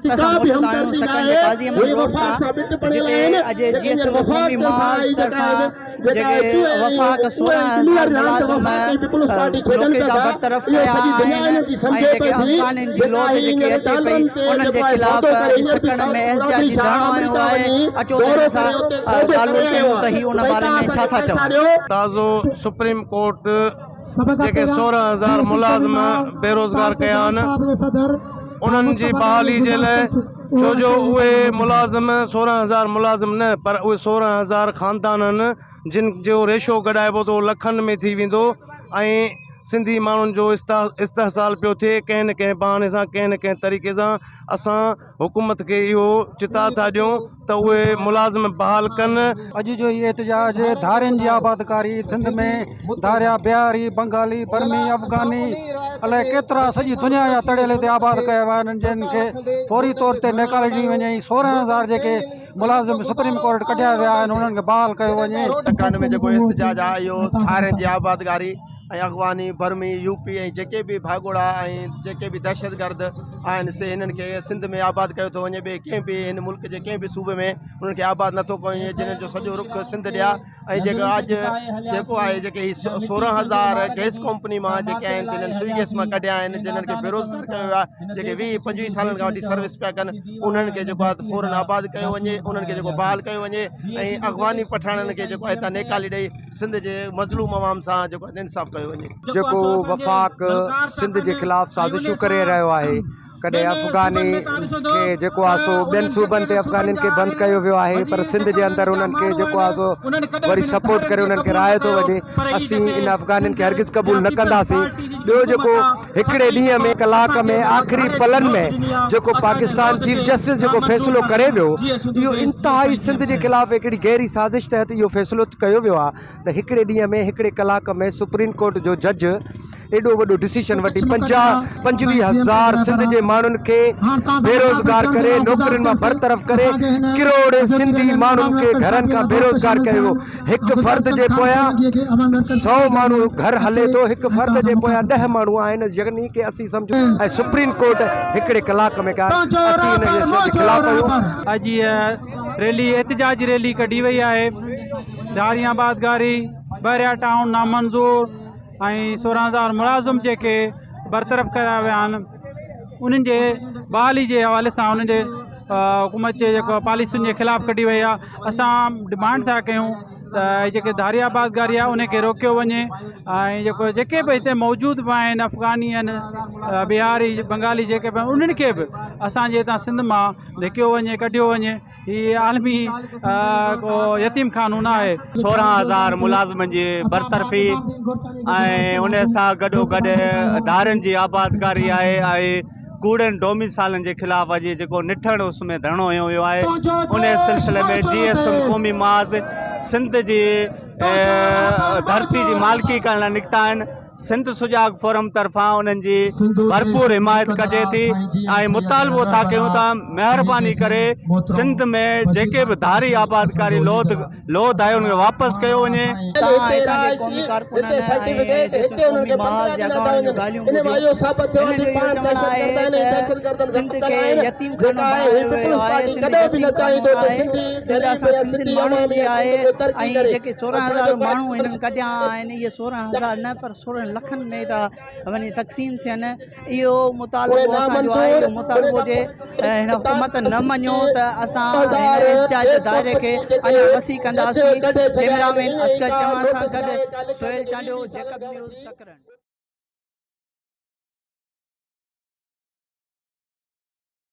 ته اسان موجود آهيون سڪرنڊ جي قاضي احمد روڊ تان جتي اڄ جي ايس ايم قومي محاذ طرفان جيڪي وفاق 16 هزار ملازم نوڪري تان برطرف ڪيا آهن ۽ جيڪي افغانين جي لوڌ جيڪي اچي پئي انهن جي خلاف اڄ سڪرنڊ ۾ احتجاجي ڌرڻو هنيو آهي اچو ته هن سان ڳالهه ٻولهه ڪيون ته هي ان باري ۾ ڇا ٿا چون. تازو سپريم ڪورٽ جيڪي 16 هزار ملازم بيروزگار ڪيا آهن انهن جي بحالي جي لاء ڇو جو اهي ملازم 16 هزار ملازم نه پر اهي 16 هزار خاندان آهن جن جو ريشو گڏائبو ته اهو لکن ۾ ٿي ويندو ۽ سنڌي ماڻهن جو استحصال پيو ٿئي ڪنهن نه ڪنهن بهاني سان ڪنهن نه ڪنهن طريقي سان. اسان حڪومت کي اهو چتاء ٿا ڏيون ته اهي ملازم بحال ڪن. اڄ جو هي احتجاج ڌارين جي آبادڪاري سنڌ ۾ ڌاريا بهاري، بنگالي، برمي، افغاني الائي ڪيترا سڄي دنيا جا تڙيل هتي آباد ڪيا ويا آهن جن کي فوري طور تي نيڪالي ڏني وڃي ۽ 16 هزار جيڪي ملازم سپريم ڪورٽ ڪڍيا ويا آهن انهن کي بحال ڪيو وڃي. ٽڪان ۾ جيڪو احتجاج آهي اهو ڌارين جي آبادڪاري ۽ اغواني، برمي، يو پي ۽ جيڪي به ڀاڳوڙا ۽ جيڪي به دهشتگرد آهن سي هنن کي سنڌ ۾ آباد ڪيو ٿو وڃي ٻئي ڪنهن به هن ملڪ جي ڪنهن به صوبي ۾ انهن کي آباد نٿو ڪيو وڃي جنھن جو سڄو رخ سنڌ ڏي آهي ۽ جيڪو اڄ جيڪو آهي جيڪي هي 16 هزار گئس ڪمپني مان جيڪي آهن تنھن سوئي گئس مان ڪڍيا آهن جنھن کي بيروزگار ڪيو ويو آهي جيڪي 20 25 سالن کان وٺي سروس پيا ڪن انهن کي جيڪو آهي فورن آباد ڪيو وڃي انهن کي جيڪو بحال ڪيو وڃي ۽ اغواني پٺاڻن کي جيڪو آهي هتان نيڪالي ڏئي سنڌ جي مظلوم عوام سان جيڪو آهي انصاف ڪيو وڃي. جيڪو وفاق سنڌ جي خلاف سازشون ڪري رهيو آهي ڪڏهن افغاني کي جيڪو آهي سو ٻين صوبن تي افغانين کي بند ڪيو ويو آهي پر سنڌ جي اندر انهن کي جيڪو آهي سو وري سپورٽ ڪري انهن کي رهايو ٿو وڃي اسين ان افغانين کي هرگز قبول نه ڪنداسين ٻيو جيڪو هڪڙي ڏينهن ۾ ڪلاڪ ۾ آخري پلن ۾ جيڪو پاڪستان چيف جسٽس جيڪو فيصلو ڪري ويو اهو انتهائي سنڌ جي خلاف هڪڙي گهري سازش تحت اهو فيصلو ڪيو ويو آهي ته هڪڙي ڏينهن ۾ هڪڙي ڪلاڪ ۾ سپريم ڪورٽ جو جج ايڏو وڏو ڊسيشن وٺي 50 25 هزار سنڌ جي ماڻهن کي بيروزگار ڪري نوڪرين مان برطرف ڪري ڪروڙين سنڌي ماڻهن کي گهرن کان بيروزگار ڪيو ويو هڪ فرد جي پويان 100 ماڻهو گهر هلي ٿو هڪ فرد جي پويان 10 ماڻهو آهن يعني ڪي اسين سمجهون ۽ سپريم ڪورٽ هڪڙي ڪلاڪ ۾ ڪا اسين ان جي خلاف آهيون. اڄ هيء ريلي احتجاجي ريلي ڪڍي وئي آهي ڌارين آبادگاري بحريا ٽائون نامنظور ۽ 16 هزار ملازم جيڪي برطرف ڪيا ويا آهن انهن جي بحالي جي حوالي سان انهن جي حڪومت جي جيڪو پاليسين جي خلاف ڪڍي وئي آهي اسان ڊمانڊ ٿا ڪيون ته هي جيڪي ڌاري آبادگاري آهي ان کي روڪيو وڃي ۽ جيڪو جيڪي به هتي موجود به آهن افغاني آهن بهاري بنگالي جيڪي به آهن انهن کي به اسانجي هتان سنڌ مان ڌڪيو وڃي ڪڍيو وڃي هي عالمي ڪو يتيم خانو نه آهي. 16 هزار ملازمن جي برطرفي ۽ ان سان گڏو گڏ ڌارين جي آبادڪاري آهي ۽ ڪوڙن ڊوميسالن جي خلاف اڄ جيڪو نٽهڻ اس ۾ ڌرڻو هنيو ويو آهي ان سلسلي ۾ جي ايس ايم قومي محاذ سنڌ جي ڌرتي جي مالڪي ڪرڻ لاء نڪتا آهن سنڌ سجاڳ فورم طرفان انهن جي ڀرپور حمايت ڪجي ٿي ۽ مطالبو ٿا ڪيون ته مهرباني ڪري سنڌ ۾ جيڪي به ڌاري آبادڪاري لوڌ لوڌ آهي ان کي واپس ڪيو وڃي. تان هتان جي قومي ڪارڪنن ۽ جيسين قومي محاذ جي اڳواڻن جون ڳالهيون ٻڌيون. هنن جو اهو چوڻ آهي ته سنڌ کي يتيم خانو بڻايو ويو آهي، سنڌ يتيم خانو آهي، سنڌ اسان سنڌين ماڻهن جي آهي ۽ جيڪي 16 هزار ماڻهو هنن ڪڍيا آهن اهي 16 هزار نه پر 16 لکن ۾ ٿا وڃي تقسيم ٿين اهو مطالبو اسان جو آهي اهو مطالبو جي هن حڪومت نه مڃيو ته اسان هن احتجاج جي دائري کي اڃا وسيع ڪنداسين ڪئميرا مين اصغر چوهاڻ سان گڏ سهيل چانڊيو جيڪب نيوز سڪرنڊ.